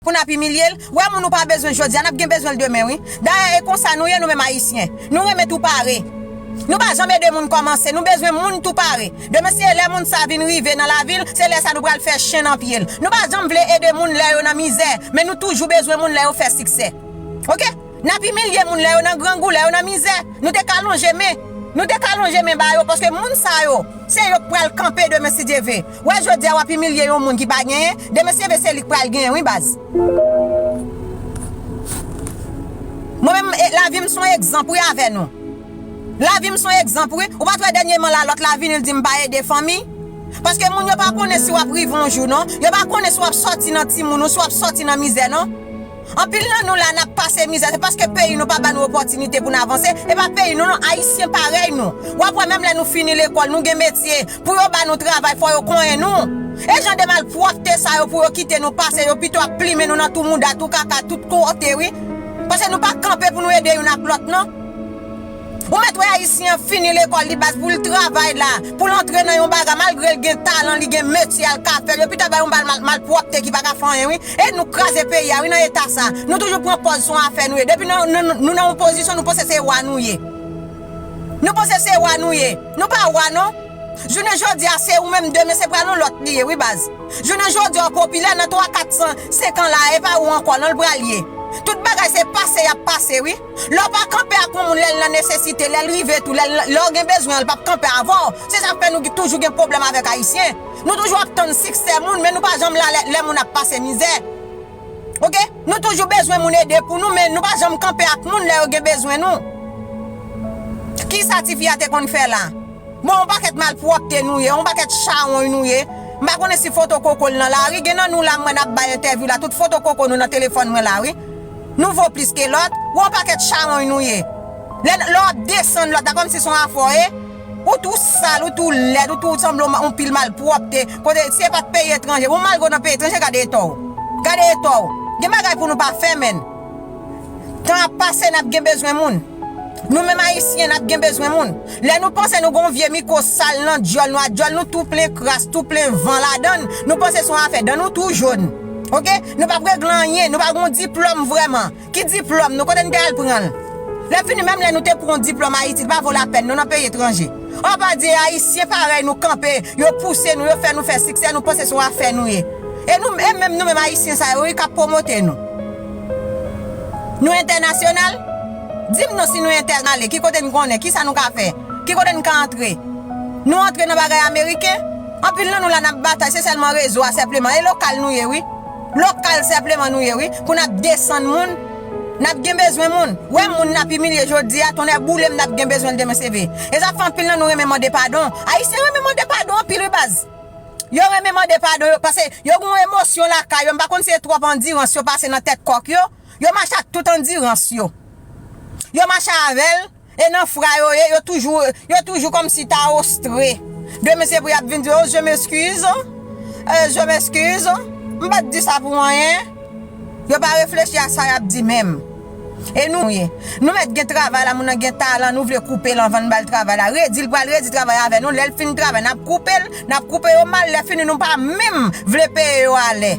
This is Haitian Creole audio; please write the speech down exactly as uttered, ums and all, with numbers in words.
Pou n ap imilye l. Wè moun ou pa bezwen jodi a, n ap gen bezwen l demen, wi. Dayè, e konsa nou ye, nou menm Ayisyen. Nou renmen tou pare. Nou pa janm ede moun kòmanse, nou bezwen moun tou pare. Demen, se lè moun sa vin rive nan lavi l, se lè sa nou pral fè chen nan pye l. Nou pa janm vle ede moun lè yo nan mizè, men nou toujou bezwen moun lè yo fè siksè. Oke? N ap imilye moun lè yo nan grangou, lè yo nan mizè. Nou te ka lonje men. Nou te ka lonje men ba yo, paske moun sa yo, se yo k pral kanpe demen, si Dye vle. Wè, jodi a, w ap imilye yon moun ki pa genyen, demen, si Dye vle, se li k pral genyen, wi, baz. Mwen menm, e, lavi m se yon egzanp, wi, avè nou. Lavi m se yon egzanp, wi. Ou pa t wè dènyèman la, lòt la vini, l di m pa ede fanmi. Paske moun yo pa konnen si w ap rive yon jou, non. Yo pa konnen si w ap sòti nan timoun ou si w ap sòti nan mizè, non. Anpil nan nou la, n ap pase mizè. Se paske peyi nou pa ba nou opòtinite pou n avanse. E pa peyi nou, non. Ayisyen parèy nou. W ap wè, menm lè nou fini lekòl, nou gen metye. Pou yo ba nou travay, fò yo konyen nou. E jan de malpwòpte sa yo, pou yo kite nou pase, yo pito ap plimen nou nan tou mouda, tou kaka, tout kote, wi. Paske nou pa kanpe pou nou ede youn ak lòt, non. Ou mèt wè Ayisyen an fini lekòl li, baz, pou l travay la, pou l antre nan yon bagay, malgre l gen talan, li gen metye a, l ka fè l, yo pito bay yon bal mal, malpwòpte ki pa ka fè anyen, wi. E nou kraze peyi a, wi, nan eta sa. Nou toujou pran pòz se yon afè nou ye. Depi nou, nou, nou nan yon pozisyon, nou panse se wa nou ye. Nou panse se wa nou ye. Nou pa wa, non. Jounen jodi a, se ou menm, demen se pral yon lòt li ye, wi, baz. Jounen jodi a, w popilè nan twa, kat san, senk an la, e pa ou ankò, non, l pral ye. Tout bagay se pase y ap pase, wi. Lè w pa kanpe ak yon moun lè l nan nesesite, lè l rive tou, lè l, lè w gen bezwen an, l p ap kanpe avè w. Se sa k fè nou toujou gen pwoblèm avèk Ayisyen. Nou toujou ap tann siksè moun, men nou pa janm la lè, lè moun ap pase mizè. Oke? Nou toujou bezwen moun ede pou nou, men nou pa janm kanpe ak moun lè yo gen bezwen nou. Kisa tifi a te konn fè la? Bon, yon pakèt malpwòpte nou ye, yon pakèt chawony nou ye. M pa konnen si foto koko l nan lari. Gen nan nou la, m wè n ap bay entèvyou la, tout foto koko nou nan telefòn mwen la, wi. Nou vo plis ke lòt. Yon pakèt chawony nou ye. Lè, lè w ap desann lòt la, kòmsi se yon afè w ye. Ou tou sal, ou tou lèd, ou tou sanble yon ma-, yon pil malpwòpte. Kote, si se pa t peyi etranje, bon, malgre w nan peyi etranje, gade eta w. Gade eta w. Gen bagay pou nou pa fè, menn. Tan ap pase, n ap gen bezwen moun. Nou menm Ayisyen, n ap gen bezwen moun. Lè nou panse nou gen yon vye mikwo sal nan dyòl nou, a dyòl nou tou plen kras, tou plen van ladan l, nou panse se yon afè, dan nou tou jòn. Oke? Nou p ap regle anyen, nou pa gen yon diplòm vrèman. Ki diplòm nou? Kote n te al pran l? Lè fini, menm lè nou te pran yon diplòm Ayiti, li pa vo lapèn, non, nan peyi etranje. An pa di Ayisyen parèy nou kanpe, yo pouse nou, yo fè nou fè siksè, nou panse se yon afè nou ye. E nou, e menm nou menm Ayisyen sa yo, wi, k ap pwomote nou. Nou entènasyonal? Di m non si nou entènasyonal, ki kote n konnen, kisa nou ka fè? Ki kote n ka antre? Nou antre nan bagay ameriken? Anpil nan nou la n ap batay, se sèlman rezo a senpleman. E lokal nou ye, wi. Lokal senpleman nou ye, wi. Pou n ap desann moun, n ap gen bezwen moun. Wè moun n ap imilye jodi a, tonnè boule m, n ap gen bezwen l demen, se vre. E sa fè anpil nan nou renmen mande padon. Ayisyen renmen mande padon anpil, wi, baz. Yo renmen mande padon, yo, paske yo gen yon emosyon lakay yo. M pa konn si se twòp andirans yo pase nan tèt kòk yo. Yo mache ak tout andirans yo. Yo mache avè l, e nan fra yo ye, yo toujou, yo toujou kòmsi ta ostre. Demen se pou y ap vin di, "Oh, je m'excuse, euh, je m'excuse, m pa t di sa pou anyen." Yo pa reflechi a sa y ap di menm. E nou ye. Nou mèt gen travay la, moun nan gen talan, nou vle koupe l anvan n ba l travay la. Redi l pral redi travay avè nou, lè l fin travay, n ap koupe l, n ap koupe yo mal, lè fini nou pa menm vle peye yo alè.